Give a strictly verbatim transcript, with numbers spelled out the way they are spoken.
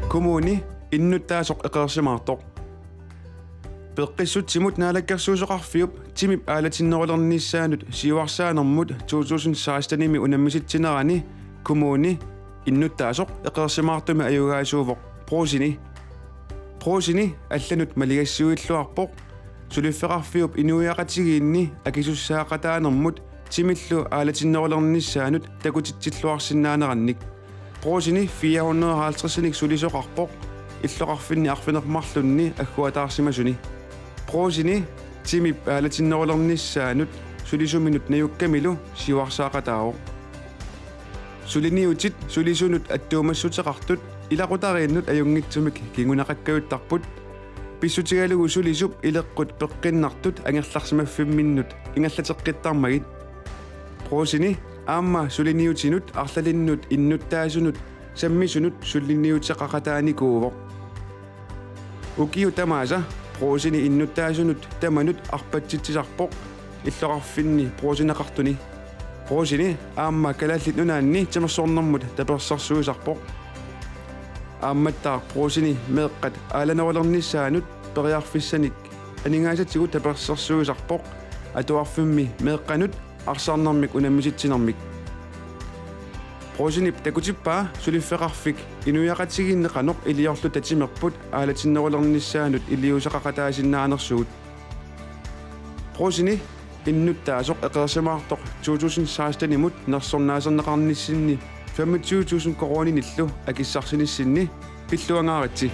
Kommuni innuttaasoq eqeersimaartoq. Peqqissutsimut Naalakkersuisoqarfiup timip aalatinnerulernissaanut siuarsaanermut to tusind sekstenimi unammisitsinerani kommuni innuttaasoq eqeersimaartumik ajugaasuuvoq Brugseni. Brugseni allanut maligassiuilluarpoq suliffeqarfiup inuiaqatigiinni akisussaaqataanermut timillu aalatinnerulernissaanut takutitsilluarsinnaanerannik. Brugseni fire hundrede og halvtredsinik sulisoqarpoq illoqarfinni arfineq-marlunni agguataarsimasuni. Brugseni timip aalatinnerulernissaanut sulisuminut najukkamilu siuarsaaqataavoq. Suliniutit sulisunut attuumassuteqartut ilaqutariinnut ajunngitsumik kinguneqakkajuttarput. Pissutigalugu sulisup ileqqut peqqinnartut angerlarsimaffimminnut ingerlateqqittarmagit. Brugseni aamma suliniutinut arlalinnut innuttaasunut sammisunut suliniuteqaqataanikuuvoq. Ukiut tamaasa Brugseni innuttaasunut tamanut arpatsitsisarpoq illoqarfinni Brugseneqartuni. Brugseni aamma Kalaallit Nunaanni timersornermut tapersersuisarpoq. Aammattaaq Brugseni meeqqat aalanerulernissaannut periarfissanik aningaasatigut tapersersuisarpoq atuarfimmi meeqqanut arsarnermik unammisitsinermik. Brugsenip takutippaa suliffeqarfik inuiaqatigiinni qanoq iliorluta timerput aalatinnerulernissaanut iliuuseqaqataasinnaanersugut. Brugseni innuttaasoq eqeersimaartoq to tusind sekstenimut nersornaaserneqarnissinni femogtyve tusind koruuninillu akissarsinissinni pilluangaaritsi.